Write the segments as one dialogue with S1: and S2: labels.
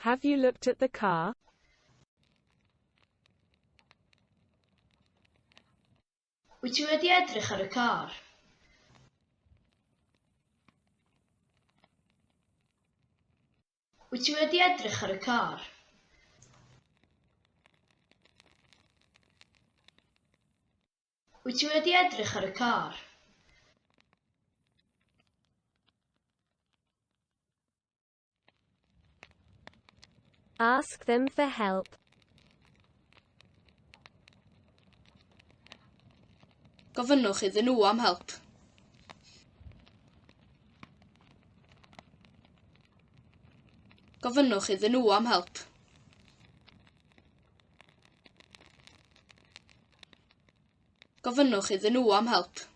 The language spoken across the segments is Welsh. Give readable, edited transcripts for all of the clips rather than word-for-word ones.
S1: Have you looked at the car?
S2: Wyt ti wedi edrych ar y car? Wyt ti wedi edrych ar y car? Wyt ti wedi edrych ar y car?
S3: Ask them for help.
S4: Gofynnwch iddyn nhw am help. Gofynnwch iddyn nhw am help. Gofynnwch iddyn nhw am help.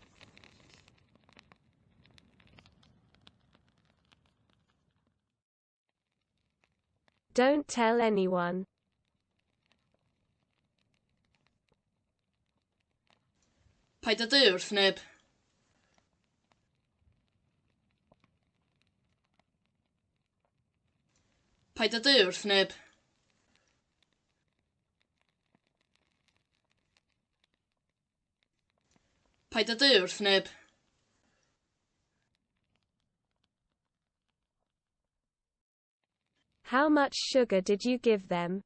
S1: Don't tell anyone.
S4: Paid â dweud wrth neb. Paid â dweud wrth neb. Paid â dweud wrth neb.
S1: How much sugar did you give them?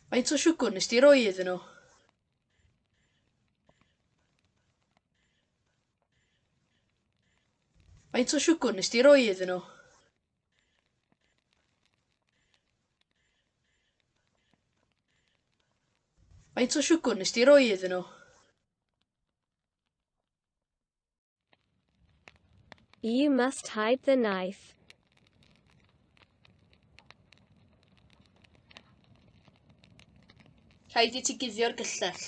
S4: Faint o siwgr nes di roi iddyn nhw? Faint o siwgr nes di roi iddyn nhw? Faint o siwgr nes di roi iddyn nhw?
S3: You must hide the knife.
S4: Rhaid i ti guddio'r gyllell.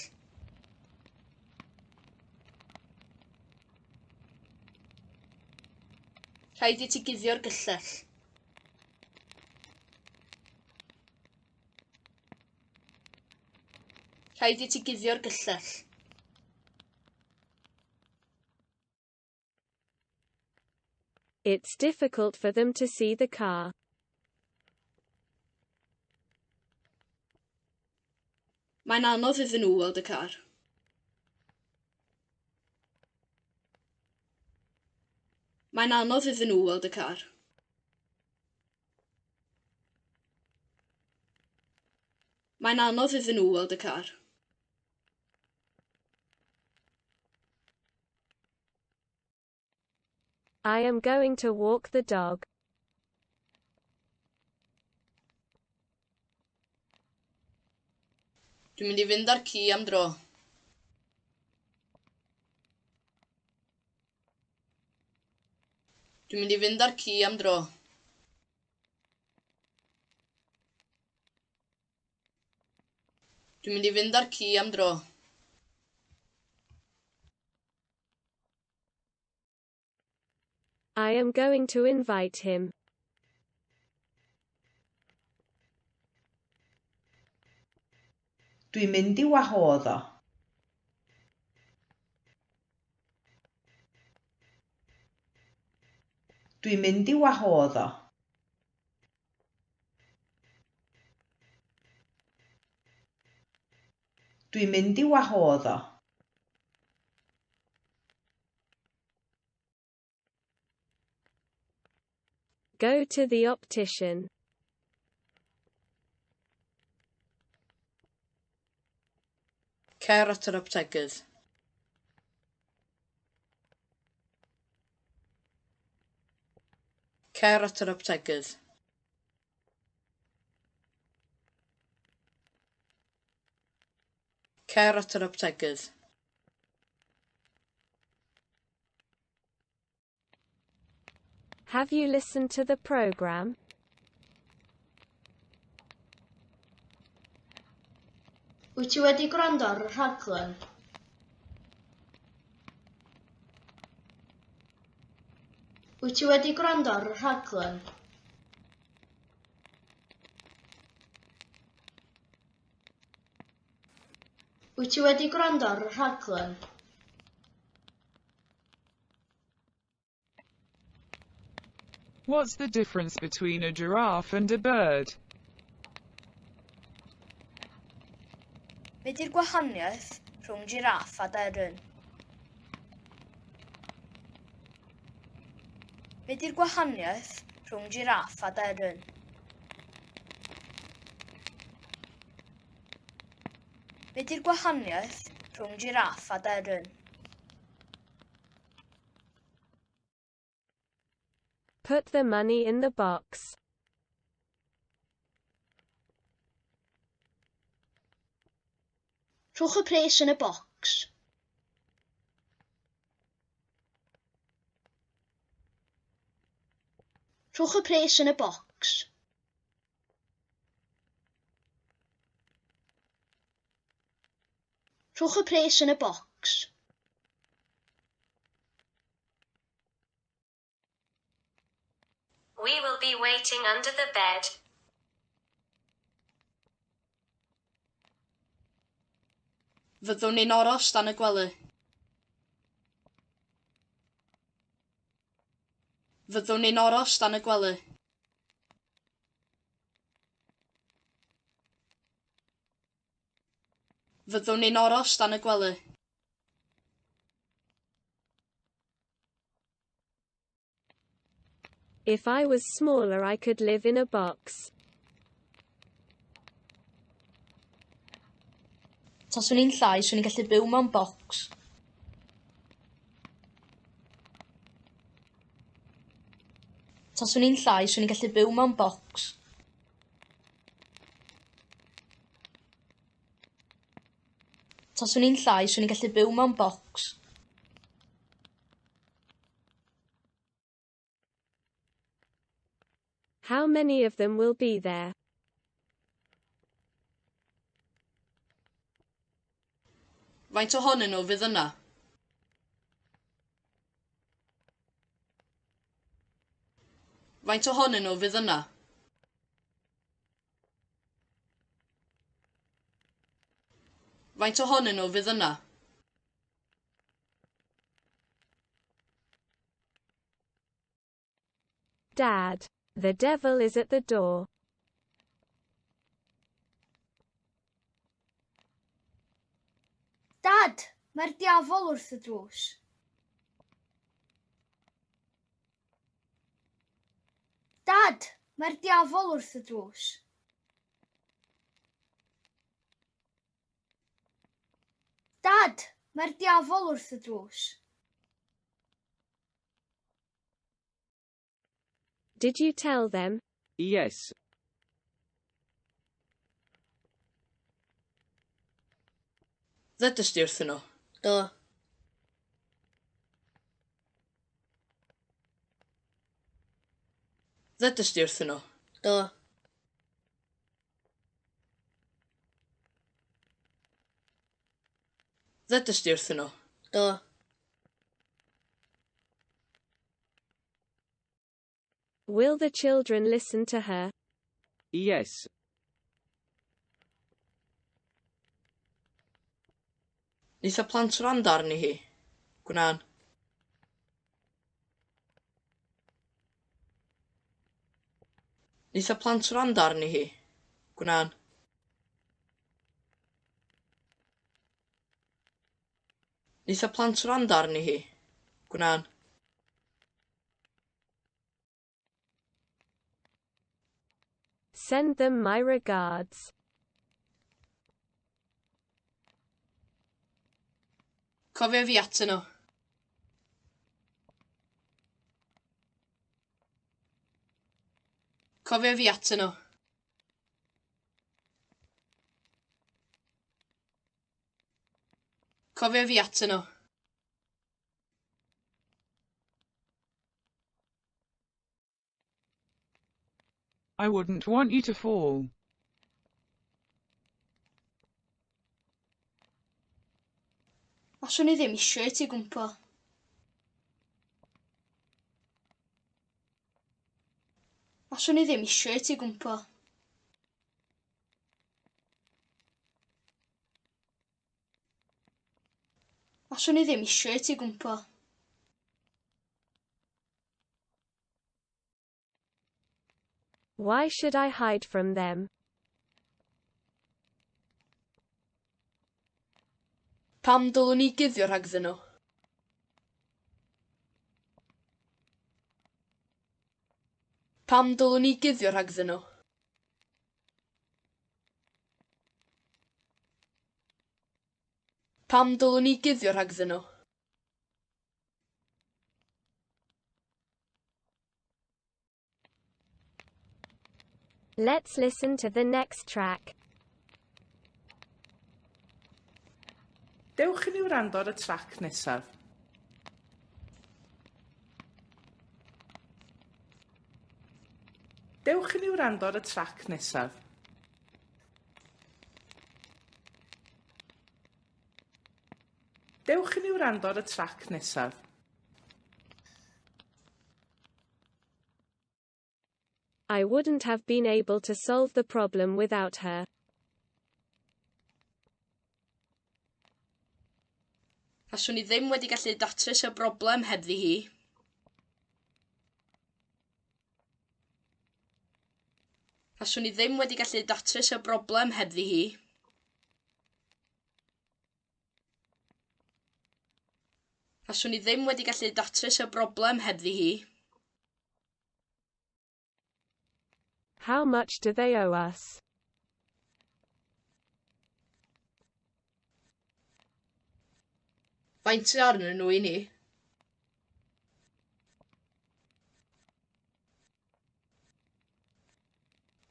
S4: Rhaid i ti guddio'r gyllell. Rhaid i ti guddio'r gyllell.
S1: It's difficult for them to see the car.
S4: Mae'n anodd iddyn nhw weld y car. Mae'n anodd iddyn nhw weld y car. Mae'n anodd iddyn nhw weld y car.
S1: I am going to walk the dog.
S4: Dwi'n mynd i fynd â'r ci am dro. Dwi'n mynd i fynd â'r ci am dro. Dwi'n mynd i fynd â'r ci am dro.
S1: I am going to invite him.
S5: Dwi'n mynd i'w wahodd o. Dwi'n mynd i'w wahodd o. Dwi'n mynd i'w wahodd o.
S1: Go to the optician.
S4: Cer at yr optegydd. Cer at yr optegydd. Cer at yr optegydd.
S1: Have you listened to the program?
S2: Wyt ti wedi gwrando ar y rhaglen? Wyt ti wedi gwrando ar y rhaglen? Wyt ti wedi gwrando ar y rhaglen?
S6: What's the difference between a giraffe and a bird?
S2: Be di'r gwahaniaeth rhwng jiráff a deryn? Be di'r gwahaniaeth rhwng jiráff a deryn? Be di'r gwahaniaeth rhwng jiráff a deryn?
S1: Put the money in the box.
S2: Rhowch y pres yn y bocs. Rhowch y pres yn y bocs. Rhowch y pres yn y bocs.
S1: We will be waiting under the bed.
S4: Fyddwn ni'n aros dan y gwely. Fyddwn ni'n aros dan y gwely. Fyddwn ni'n aros dan y gwely.
S1: If I was smaller I could live in a box.
S2: Taswn i'n llai, 'swn i'n gallu byw mewn bocs. Taswn i'n llai, 'swn i'n gallu byw mewn bocs. Taswn i'n llai, 'swn i'n gallu byw mewn bocs.
S1: How many of them will be there?
S4: Faint ohonyn nhw fydd yna? Faint ohonyn nhw fydd yna? Faint ohonyn nhw fydd yna?
S1: Dad. The devil is at the door.
S2: Dad, mae'r diafol wrth y drws. Dad, mae'r diafol wrth y drws. Dad, mae'r diafol wrth y drws.
S1: Did you tell them?
S7: Yes.
S4: Ddudest di wrthyn nhw?
S2: Do.
S4: Ddudest di wrthyn nhw?
S2: Do.
S4: Ddudest di wrthyn nhw?
S2: Do.
S1: Will the children listen to her?
S7: Yes.
S4: Neith y plant wrando arni hi? Gwnân. Neith y plant wrando arni hi? Gwnân. Neith y plant wrando arni hi? Gwnân.
S1: Send them my regards.
S4: Cofia fi atyn nhw. Cofia fi atyn nhw. Cofia fi atyn nhw.
S6: I wouldn't want you to fall.
S2: Allwn i ddim isio i ti gwmpo. Allwn i ddim isio i ti gwmpo. Allwn i ddim isio i ti gwmpo.
S1: Why should I hide from them?
S4: Pam dylwn i guddio rhagddyn nhw? Pam dylwn i guddio rhagddyn nhw? Pam dylwn i guddio rhagddyn nhw?
S3: Let's listen to the next track.
S8: Dewch i ni wrando ar y trac nesaf. Dewch i ni wrando ar y trac nesaf. Dewch i ni wrando ar y trac nesaf.
S1: I wouldn't have been able to solve the problem without her.
S4: Faswn i ddim wedi gallu datrys y broblem hebddi hi. Faswn i ddim wedi gallu datrys y broblem hebddi hi. Faswn i ddim wedi gallu datrys y broblem hebddi hi.
S1: How much do they owe us?
S4: Faint sydd arnyn nhw i ni?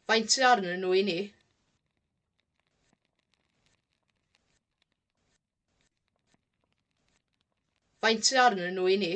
S4: Faint sydd arnyn nhw i ni? Faint sydd arnyn nhw i ni?